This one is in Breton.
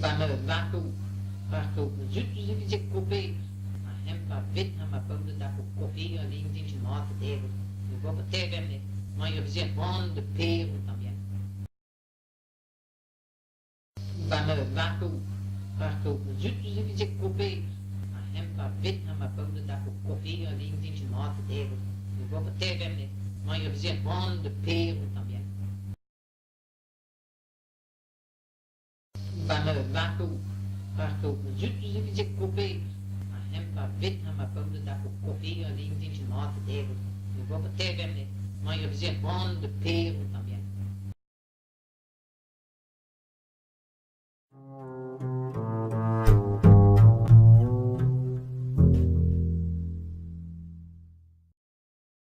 Ba ma vakoù parkoù ma zud e veze kopiet ha hemañ bet ma paotr da kopiañ din mat dezho. Ne vo ket ma veze c'hoant da paeañ también. Ba ma vakoù parkoù ma zud e veze kopiet ha hemañ bet ma paotr da kopiañ din mat dezho. Ne vo ket ma veze c'hoant da paeañ también. Ba ma vakoù parkoù ma zud e veze kopiet ha hemañ bet ma paotr da kopiañ din mat dezho. Ne vo ket ma veze c'hoant da paeañ también.